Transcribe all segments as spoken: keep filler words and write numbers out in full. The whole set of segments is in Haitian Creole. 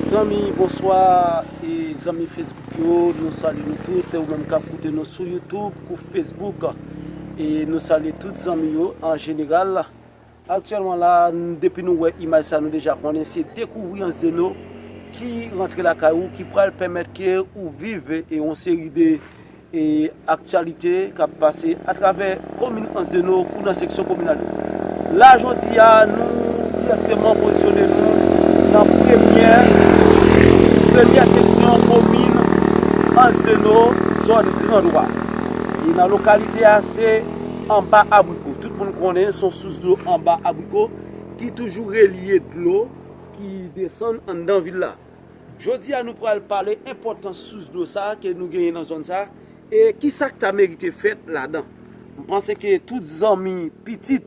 Zanmi, bonswa, e zanmi Facebook yo, nou salye nou tout, ou menm k ap koute nou sou YouTube, kou Facebook, e nou salye tout zanmi yo an jeneral. Aktyèlman la, n-, depi nou wè imaj sa, nou deja konnen se Dekouvri Anse des Noix ki rantre lakay ou, ki pral pèmèt ke ou viv, e, yon seri de e aktyalite k ap pase atravè komin Anse des Noix kou nan seksyon kominal yo. La, jodi a, nou dirèkteman pozisyone nou nan premyè, premyè seksyon komin Anse des Noix, zòn Grand Roi. E nan lokalite a, se anba abriko. Tout moun konnen se yon sous dlo anba abriko ki toujou relye dlo ki desann anndan vil la. Jodi a, nou pral pale enpòtans sous dlo sa ke nou genyen nan zòn sa, e ki sa k ta merite fèt ladan. M panse ke tout zanmi, pitit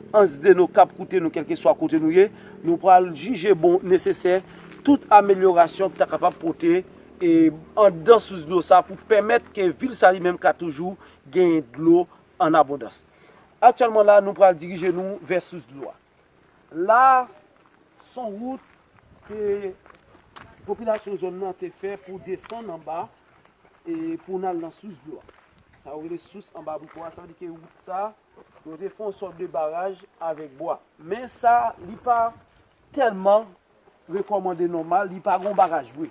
Anse des Noix k ap koute nou, kèlkeswa kote nou ye, nou pral jije bon, nesesè, tout amelyorasyon ki ta kapab pote, e, anndan sous dlo sa pou pèmèt ke vil sa li menm ka toujou genyen dlo an abondans. Aktyèlman la, nou pral dirije nou vè sous dlo a. La, se yon wout ke popilasyon zòn nan te fè pou desann anba e pou n al nan sous dlo a. Sa yo rele sous anba abriko a, sa vle di ke wout sa, yo te fè yon sòt de baraj avèk bwa. Men sa, li pa tèlman rekòmande nòmal, li pa gon baraj vre.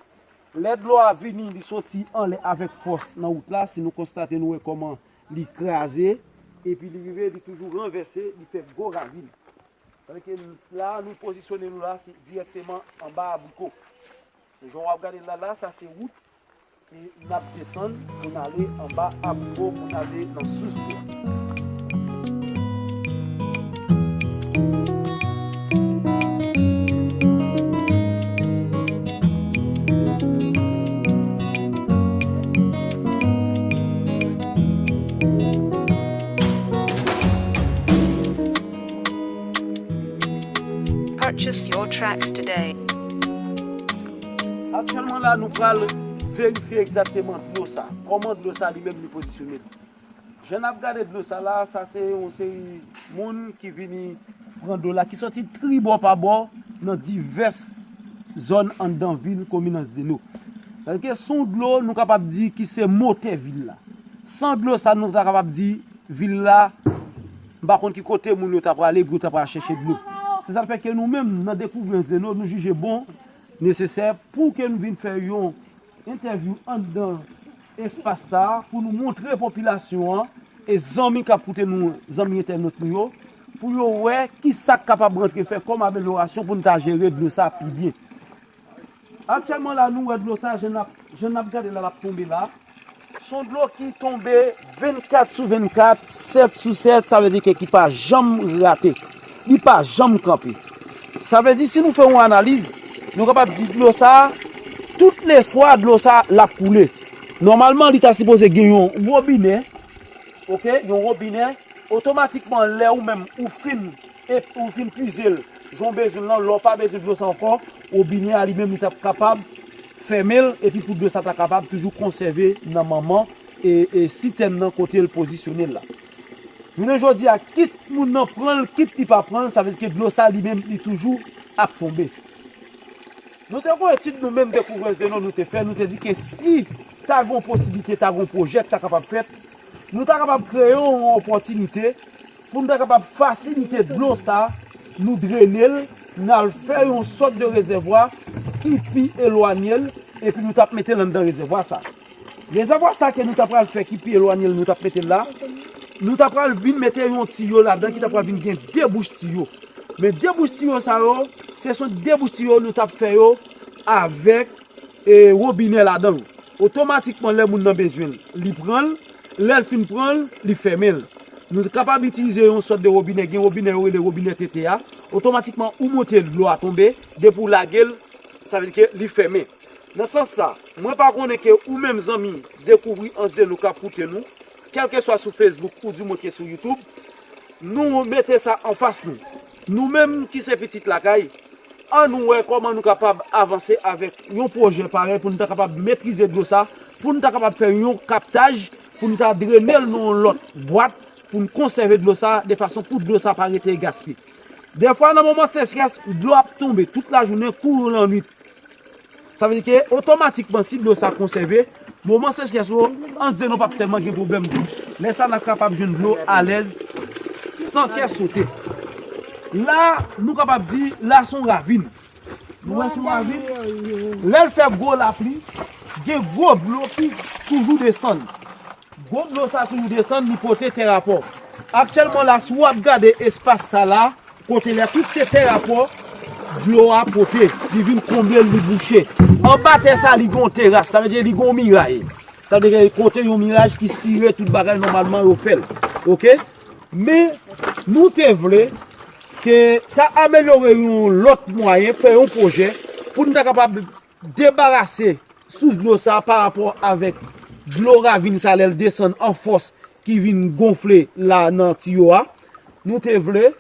Lè dlo a vini, li soti anlè avèk fòs nan wout la, si nou konstate, nou wè kòman li kraze, epi li rive, li toujou ranvèse, li fè gwo ravin. Tandike la, nou pozisyone nou la, se dirèkteman anba abriko. Se jan w ap gade l la, la, sa se wout, e n ap desann pou n ale anba abriko, pou n ale nan sous dlo a. Purchase your tracks today. Aktyèlman la, nou pral verifye egzakteman dlo sa. Kòman dlo sa li menm li pozisyone l. Jan n ap gade dlo sa la, sa se yon seri moun ki vini pran dlo la, ki sòti tribò pa bò nan divès zòn anndan vil komin Anse des Noix. Sètadi ke se yon dlo nou kapab di ki se motè vil la. San dlo sa, nou ta kapab di vil la, m pa konn ki kote moun yo ta prale, pou yo ta pral chèche dlo. Se sa k fè ke nou menm, nan Dekouvri Anse des Noix, nou jije bon, nesesè pou ke nou vin fè yon entèvyou anndan espas sa a pou nou montre popilasyon an e zanmi k ap koute nou, zanmi entènot nou yo, pou yo wè ki sa k kapab rantre fè kòm amelyorasyon pou n ta jere dlo sa a pi byen. Aktyèlman la, nou wè dlo sa a, jan n ap, jan n ap gade la, l ap tonbe la. Se yon dlo ki tonbe vennkat sou vennkat, sèt sou sèt, sa vle di ke ki pa janm rate. Li pa janm kanpe. Sa vle di, si nou fè yon analiz, nou kapab di dlo sa a, tout leswa, dlo sa a, l ap koule. Nòmalman, li ta sipoze gen yon wobinè, oke, yon wobinè, otomatikman, lè ou menm, ou fin, e, ou fin pize l, jan w bezwen l lan, lè w pa bezwen dlo sa ankò, wobinè a li menm, li t ap kapab fèmen l, epi pou dlo sa ta kapab toujou konsève nan manman, e, e, sitèn nan kote l pozisyone l la. Jounen jodi a, kit moun nan pran l, kit li pa pran l, sa vle di ke dlo sa li menm, li toujou ap tonbe. Nou te gon etid nou menm Dekouvri Anse des Noix nou te fè, nou te di ke si ta gon posiblite, ta gon pwojè ki ta kapab fèt, nou ta kapab kreye yon opòtinite pou nou ta kapab fasilite dlo sa, nou drene l, n al fè yon sòt de rezèvwa ki pi elwanye l, epi nou t ap mete l anndan rezèvwa sa. Rezèvwa sa ke nou ta pral fè ki pi elwanye l, nou t ap mete l la, nou ta pral vin mete yon tiyo ladan ki ta pral vin gen de bouch tiyo. Men de bouch tiyo sa yo, se sou de bouch tiyo nou t ap fè yo avèk, e, wobinè ladan yo. Otomatikman, lè moun nan bezwen l, li pran l. Lè l fin pran l, li fèmen l. Nou kapab itilize yon sòt de wobinè, gen wobinè yo rele wobinè tete a. Otomatikman, ou monte l, dlo a tonbe. Depi w lage l, sa vle di ke li fèmen. Nan sans sa, mwen pa konnen ke ou menm zanmi Dekouvri Anse des Noix k ap koute nou, kèlkeswa sou Facebook ou di mwen ke sou YouTube, nou mete sa anfas nou. Nou menm ki se pitit lakay, ann wè kòman nou kapab avanse avèk yon pwojè parèy pou nou ta kapab metrize dlo sa, pou nou ta kapab fè yon kaptaj, pou nou ta drene l nan yon lòt bwat, pou n konsève dlo sa, de fason pou dlo sa pa rete gaspiye. Dèfwa, nan moman sechrès, dlo ap tonbe tout lajounen kou lannwit. Sa vle di ke otomatikman, si dlo sa konsève, moman sechrès yo, Anse des Eaux p ap tèlman gen pwoblèm dlo. Lè sa, n ap kapab jwenn dlo alèz, san kè sote. La, nou kapab di, la se yon ravin. Nou wè se yon ravin? Lè l fè gwo lapli, gen gwo dlo ki toujou desann. Gwo dlo sa toujou desann, li pote tè rapò. Aktyèlman la, si w ap gade espas sa la, kote lè tout se tè rapò, dlo a pote, li vin konble l, li bouche. Anba tè sa, li gen yon teras, sa vle di li gen yon miray. Sa vle di kote yon miray ki sire tout bagay nòmalman yo fè l. Oke? Men, nou te vle ke ta amelyore yon lòt mwayen, fè yon pwojè pou n ta kapab debarase sous dlo sa pa rapò avèk dlo ravin sa lè l desann an fòs ki vin gonfle la nan tiyo a. Nou te vle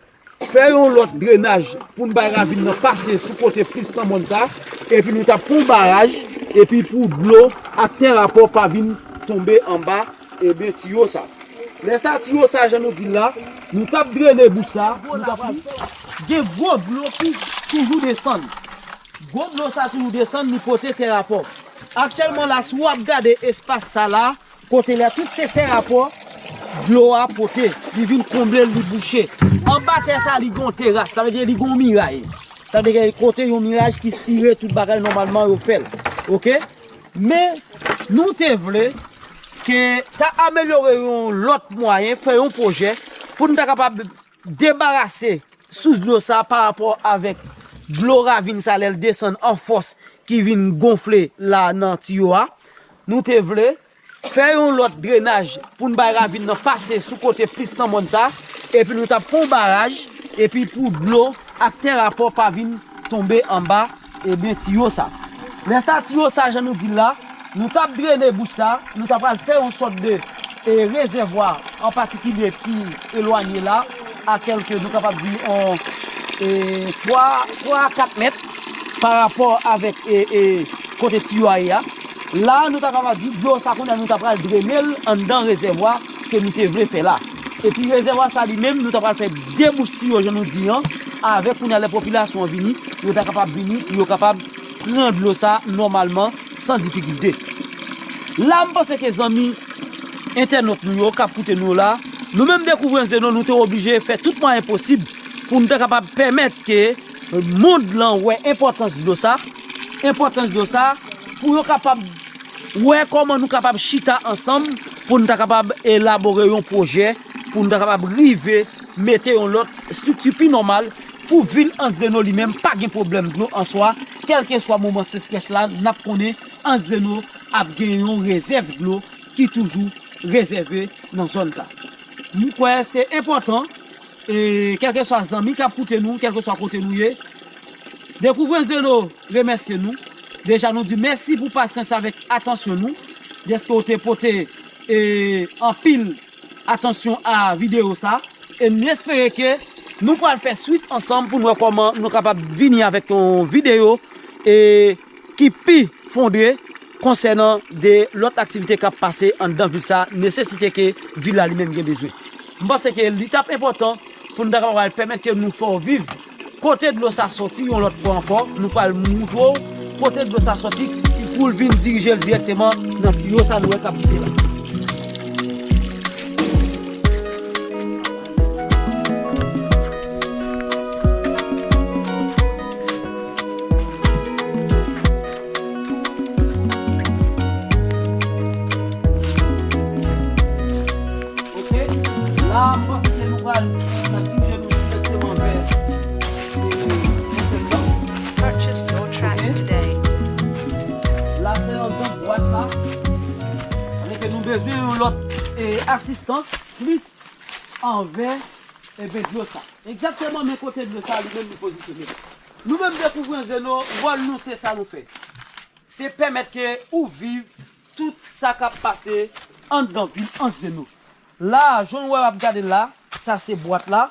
fè yon lòt drenaj pou n bay ravin nan pase sou kote plis nan mòn sa, epi nou t ap fè yon baraj, epi pou dlo ak tè rapò pa vin tonbe anba, ebyen, tiyo sa. Lè sa, tiyo sa, jan nou di l la, nou t ap drene bouch sa, nou t ap gen gwo dlo ki toujou desann. Gwo dlo sa toujou desann, li pote tè rapò. Aktyèlman la, si w ap gade espas sa la, kote lè tout se tè rapò, dlo a pote, li vin konble l, li bouche. Anba tè sa, li gen yon teras, sa vle di li gen yon miray. Sa vle di kote yon miray ki sire tout bagay nòmalman yo fè l. Oke? Men, nou te vle ke ta amelyore yon lòt mwayen, fè yon pwojè pou n ta kapab debarase sous dlo sa pa rapò avèk dlo ravin sa lè l desann an fòs ki vin gonfle la nan tiyo a. Nou te vle fè yon lòt drenaj pou n bay ravin nan pase sou kote plis nan mòn sa, epi nou t ap fè yon baraj, epi pou dlo ak tè rapò pa vin tonbe anba, ebyen, tiyo sa. Lè sa, tiyo sa, jan nou di l la, nou t ap drene bouch sa, nou t ap pral fè yon sòt de, e, rezèvwa, an patikilye ki elwanye la, a kèlke, nou kapab di, on, e, twa, twa a kat mèt pa rapò avèk, e, e, kote tiyo a ye a. La, nou ta kapab di, dlo sa, kounye a, nou ta pral drene l anndan rezèvwa ke nou te vle fè la. Epi rezèvwa sa li menm, nou ta pral fè de bouch tiyo, jan nou di an, avèk kounye a lè popilasyon an vini, yo ta kapab vini, pou yo kapab pran dlo sa nòmalman, san difikilte. La, m panse ke zanmi entènot nou yo k ap koute nou la, nou menm Dekouvri Anse des Eaux, nou te oblije fè tout mwayen posib pou n ta kapab pèmèt ke mond lan wè enpòtans dlo sa, enpòtans dlo sa, pou yo kapab wè kòman nou kapab chita ansanm pou n ta kapab elabore yon pwojè, pou n ta kapab rive mete yon lòt estrikti pi nòmal pou vil Anse des Eaux li menm pa gen pwoblèm dlo an swa, kèlkeswa moman sechrès la, n ap konnen Anse des Eaux ap gen yon rezèv dlo ki toujou rezève nan zòn sa. M kwè se enpòtan, e, kèlkeswa zanmi k ap koute nou, kèlkeswa kote nou ye, Dekouvri Anse des Eaux remèsye nou. Deja, nou di mèsi pou pasyans avèk atansyon nou, dèske w te pote, e, anpil atansyon a videyo sa. E n espere ke nou pral fè swit ansanm pou n wè kòman nou kapab vini avèk yon videyo, e, ki pi fonde konsènan de lòt aktivite k ap pase anndan vil sa, nesesite ke vil la li menm gen bezwen. M panse ke li t ap enpòtan pou n ta kapab pèmèt ke nou fè w viv kote dlo sa soti yon lòt fwa ankò. Nou pral montre w kote dlo sa soti pou l vin dirije l dirèkteman nan tiyo sa nou wè k ap kite la. Ok, la, m panse ke nou pral dirije nou dirèkteman vè, e, entèn nan. Purchase your tracks today. La, se anndan bwat la. Sa vle di ke nou bezwen yon lòt, e, asistans plis anvè, e, dlo sa. Egzakteman, men kote dlo sa li menm li pozisyone. Nou menm Dekouvri Anse des Eaux, wòl nou se sa nou fè. Se pèmèt ke ou viv tout sa k ap pase anndan vil Anse des Eaux. La, jan w wè w ap gade la, sa se bwat la,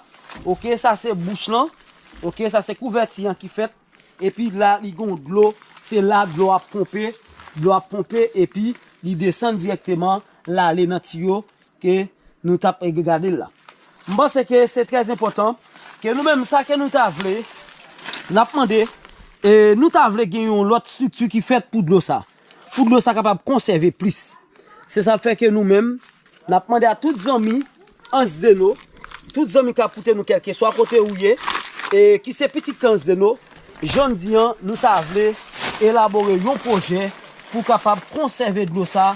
ok, sa se bouch lan, ok, sa se kouvèti an ki fèt, epi la, li gen yon dlo, se la dlo ap ponpe, dlo ap ponpe, epi li desann dirèkteman, l ale nan tiyo ke nou t ap gade l la. M panse ke se trè enpòtan ke nou menm sa ke nou ta vle, n ap mande, E nou ta vle gen yon lòt estrikti ki fèt pou dlo sa. Pou dlo sa kapab konsève plis. Se sa k fè ke nou menm, n ap mande a tout zanmi Anse des Eaux, tout zanmi k ap koute nou kèlkeswa kote ou ye, e ki se pitit Anse des Eaux, jan n di an, nou ta vle elabore yon pwojè pou kapab konsève dlo sa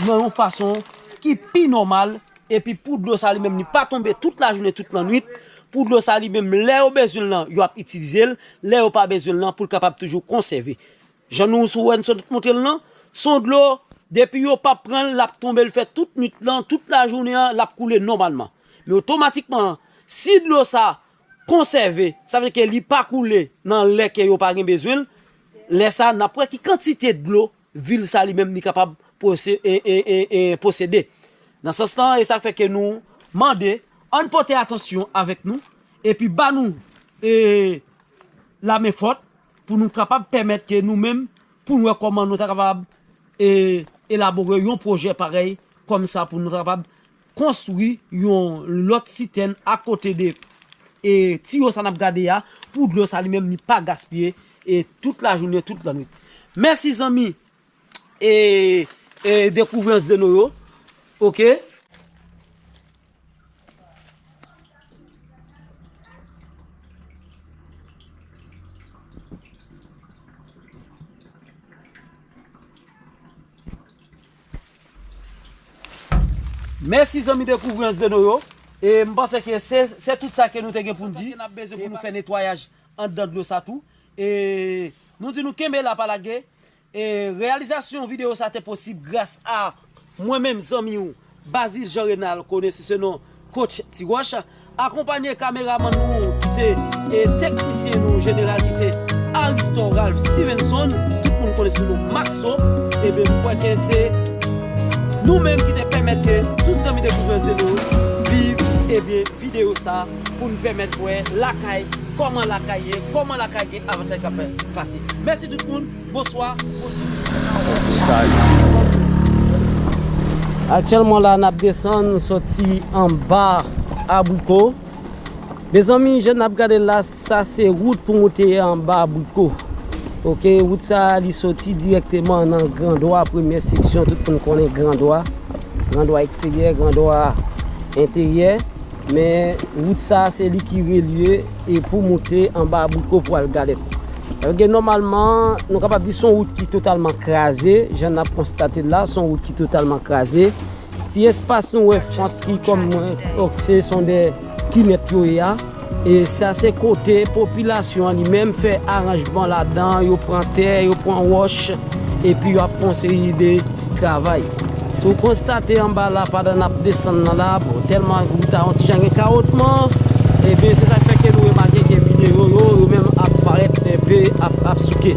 nan yon fason ki pi nòmal, epi pou dlo sa li menm li pa tonbe tout lajounen, tout lannwit, pou dlo sa li menm lè yo bezwen l lan, yo ap itilize l, lè yo pa bezwen l lan, pou l kapab toujou konsève. Jan nou sou wè n sot montre l lan, se yon dlo, depi yo pa pran l, l ap tonbe, l fè tout nwit lan, tout lajounen an, l ap koule nòmalman. Men otomatikman, si dlo sa konsève, sa vle di ke li pa koule nan lè ke yo pa gen bezwen l, lè sa, n ap wè ki kantite dlo vil sa li menm li kapab pose-, e, e, e, e, posede. Nan sans lan, e sa k fè ke nou mande, ann pote atansyon avèk nou, epi ba nou, e, lamenfòt pou nou kapab pèmèt ke nou menm, pou n wè kòman nou ta kapab, e, elabore yon pwojè parèy kòm sa pou nou ta kapab konstwi yon lòt sitèn akote de, e, tiyo sa n ap gade a, pou dlo sa li menm li pa gaspiye, e, tout lajounen, tout lannwit. Mèsi zanmi, e, e, Dekouvri Anse des Eaux yo. Oke. Mèsi zanmi Dekouvri Anse des Eaux yo. E m panse ke se, se tout sa ke nou te gen pou n di. N ap bezwen pou nou fè netwayaj anndan dlo sa tou. E nou di nou kenbe la pa lage. E reyalizasyon videyo sa te posib gras a mwen menm zanmi w, Bazil Jean Renald, konnen sou se non Coach Ti Wòch, akonpanye kameramann nou ki se, e, teknisyen nou jeneral ki se Aristor Ralph Stevenson, tout moun konnen sou non Maxo. Ebyen, m kwè ke se nou menm ki te pèmèt ke tout zanmi Dekouvri Anse des Eaux viv, ebyen, videyo sa pou n pèmèt wè lakay, kòman lakay ye, kòman lakay gen avantaj k ap pase. Mèsi tout moun, bonswa. Aktyèlman la, n ap desann soti anba Abriko. Mezanmi, jan n ap gade la, sa se wout pou moute anba Abriko. Oke, wout sa a, li soti dirèkteman nan Grandwa, premyè seksyon, tout moun konnen Grandwa. Grandwa eksteryè, Grandwa enteryè. Men wout sa a, se li ki relye e pou moute anba Abriko pou al Galèt. Donk, nòmalman, nou kapab di se yon wout ki totalman kraze. Jan n ap konstate la, se yon wout ki totalman kraze. Ti espas nou wè fant ki kòm mwen, ok, se son de kinèt yo ye a. E sa se kote popilasyon an li menm fè aranjman ladan, yo pran tè, yo pran wòch, epi yo ap fè yon seri de travay. Si w konstate anba la, pandan n ap desann nan la, bon, tèlman wout la yon ti jan gen kawotman, ebyen, se sa k fè ke nou remake ke minewo yo, yo menm ap parèt enpe, ap, ap souke.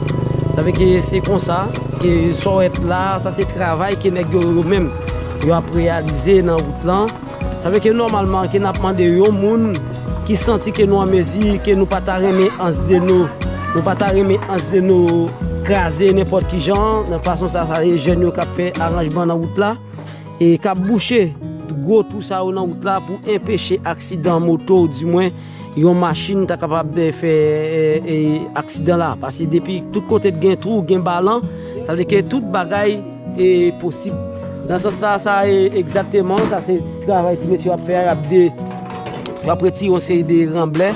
Sa vle ke se konsa, e sa w wè la, sa se travay ke nèg yo, yo menm, yo ap reyalize nan wout lan. Sa vle ke nòmalman ke n ap mande yon moun ki santi ke nou an mezi, ke nou pa ta renmen Anse des Eaux, nou pa ta renmen Anse des Eaux kraze nenpòt ki jan, nan fason sa, sa se jèn yo k ap fè aranjman nan wout la, e k ap bouche gwo twou sa yo nan wout la pou enpeche aksidan moto, di mwen, yon machin ta kapab, e, fè, e, e, aksidan la. Paske depi tout kote t gen twou, gen balan, sa vle ke tout bagay, e, posib. Nan sans la, sa, e, egzakteman, sa se travay ti mesye yo ap fè a, y ap de, y ap retire yon seri de ranblè.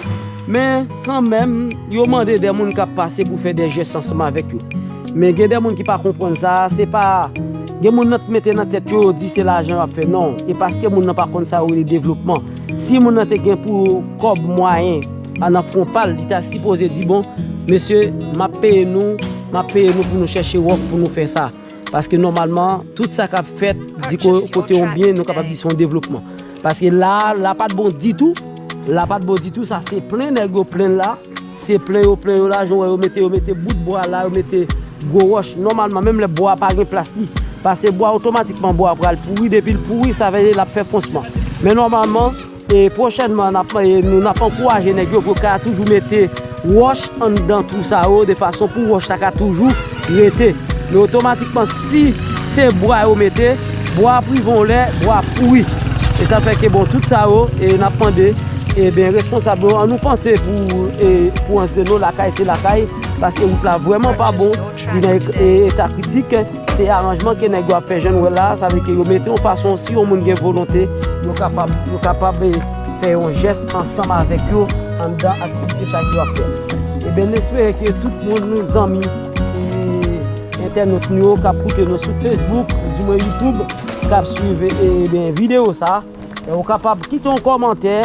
Men, kanmenm, yo mande de moun k ap pase pou fè de jès ansanm avèk yo. Men gen de moun ki pa konprann sa, se pa, gen moun nan t mete nan tèt yo, yo di se lajan y ap fè. Non, e paske moun nan pa konn sa yo rele devlopman. Si moun nan te gen pou kòb mwayen, a nan fwon pa l, li ta sipoze di, bon, mesye, m ap peye nou, m ap peye nou pou nou chèche wòf pou nou fè sa. Paske nòmalman, tout sa k ap fèt, di ko-, kote yon byen, nou kapab di se yon devlopman. Paske la, la pa t bon ditou, la pa t bon ditou, sa se plen nèg yo plen la, se plen yo plen yo la, jan w wè yo mete, yo mete bout bwa la, yo mete gwo wòch. Nòmalman, menm lè bwa pa gen plas li, paske bwa otomatikman bwa pral pouri, depi l pouri, sa vle di l ap fè fonsman. Men nòmalman, e pwochènman, n ap, e nou, n ap ankouraje nèg yo pou yo ka toujou mete wòch anndan twou sa yo, de fason pou wòch la ka toujou rete. Men otomatikman, si se bwa yo mete, bwa ap rive yon lè, bwa ap pouri. E sa fè ke, bon, tout sa yo, e n ap mande, e ben, responsab yo, ann nou panse pou, e, pou Anse des Eaux, lakay se lakay, paske wout la vrèman pa bon, li nan e-, e-, eta kritik. Se aranjman ke nèg yo ap fè, jan nou wè la, sa vle ke yo mete yon fason, si yon moun gen volonte, yo kapab, yo kapab, e, fè yon jès ansanm avèk yo anndan aktivite sa yo ap fè. Ebyen, n espere ke tout moun, nou zanmi, e, entènot nou yo k ap koute nou sou Facebook, di mwen YouTube, k ap swiv, e, ebyen, videyo sa, e, ou kapab kite yon kòmantè,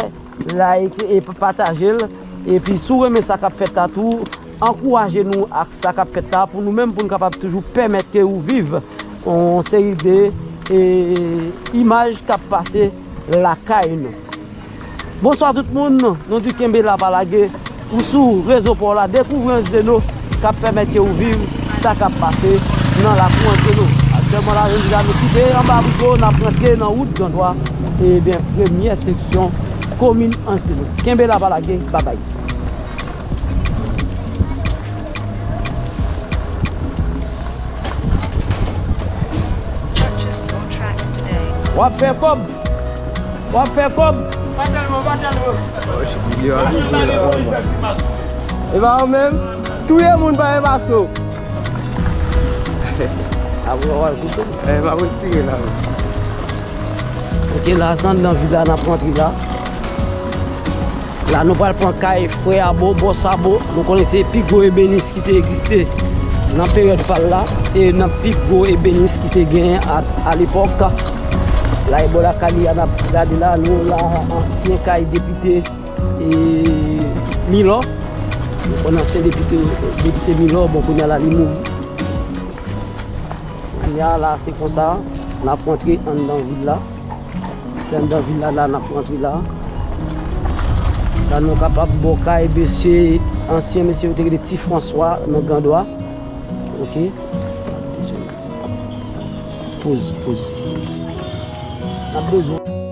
like e pataje l. Epi si w renmen sa k ap fèt la tou, ankouraje nou ak sa k ap fèt la pou nou menm, pou n kapab toujou pèmèt ke ou viv yon seri de, e, imaj k ap pase lakay nou. Bonswa tout moun, nou di kenbe la pa lage. Ou sou rezo pa w la, dekouvri Anjeno k ap pèmèt ke ou viv sa k ap pase nan lakou Anjeno. Aktyèlman la, jodi a, nou kite anba Rigo, n ap rantre nan wout Gandwa, ebyen, premyè seksyon komin Anjeno. Kenbe la pa lage, babay. W ap fè kòb. W ap fè kòb. Pa tèlman, pa tèlman. E pa ou menm? Touye moun pa e paso. Apre w al koupe. E, m ap retire la. Ok, la, se anndan vil la, n ap rantre la. La, nou pral pran kay frè Abo, bòs Abo. Nou konnen se pi gwo ebenis ki te egziste nan peryòd pa l la. Se nan pi gwo ebenis ki te genyen a, alepòk. La, e bò lakay li a, n ap gade la, nou la, ansyen kay depite, e, Milò. Nou konn ansyen depite, depite Milò, bon, kounye a la, li mouri. Kounye a la, se konsa, n ap rantre anndan vil la. Se anndan vil la, la n ap rantre la. La nou kapab bò kay mesye, ansyen mesye yo te rele Ti Franswa nan Gandwa. Ok. Poz, poz. N ap bezwen.